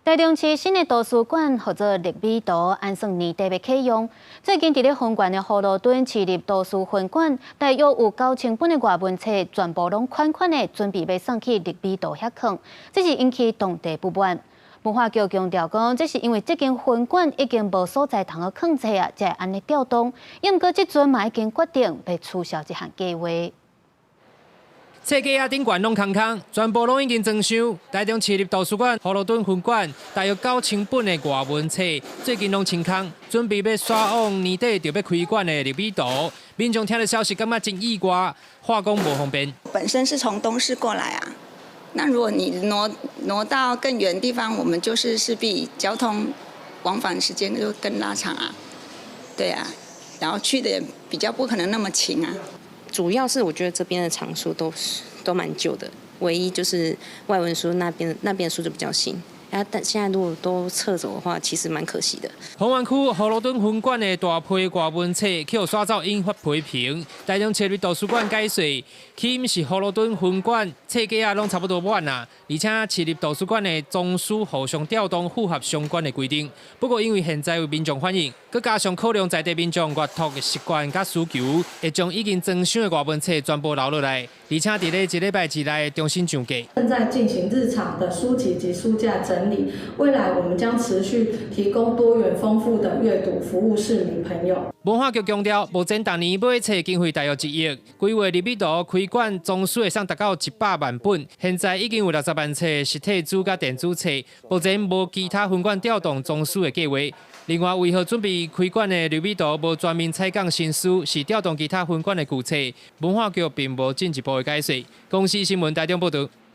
台中市新的圖書館號做綠美圖，按算年底欲啟用。最近佇咧分館的葫蘆墩市立圖書分館，大約有9000本的外文冊，全部攏款款的準備欲送去綠美圖遐囥，這是引起當地不滿。文化局強調講，這是因為這間分館已經無所在通好囥冊啊，才會按呢調動。毋過這陣嘛已經決定欲取消這項計劃。冊架仔頂懸攏空空，全部攏已經裝箱。台中市立圖書館葫蘆墩分館大約九千本的外文冊，最近攏清空，準備欲徙往年底就欲開館的綠美圖。民眾聽著消息感覺真意外，話講無方便。本身是從東勢過來啊，那如果你挪到更遠地方，我們就是勢必交通往返時間就更拉長啊。對啊，然後去的也比較不可能那麼勤啊。主要是我覺得這邊的藏書都是都蠻舊的，唯一就是外文書那邊書就比較新。啊，但現在如果都撤走的話，其實蠻可惜的。豐原區葫蘆墩分館的大批外文冊，去予徙走引發批評。台中市立圖書館解釋，起因是葫蘆墩分館冊架仔攏差不多滿啊，而且市立圖書館的藏書互相調動符合相關的規定。不過因為現在有民眾反映，閣加上考量在地民眾閱讀的習慣佮需求，會將已經裝箱的外文冊全部留落來，而且佇咧一禮拜之內重新上架。正在進行日常的書籍及書架整理，未來我們將持續提供多元豐富的閱讀服務市民朋友。文化局強調，目前逐年買冊經費大約1億，規劃綠美圖開館藏書會使達到100萬本，現在已經有60萬冊實體紙佮電子冊，目前無其他分館調動藏書的計劃。另外，為何準備開館的綠美圖無全面採購新書，是調動其他分館的舊冊？文化局並無進一步的解釋。公視新聞台中報導。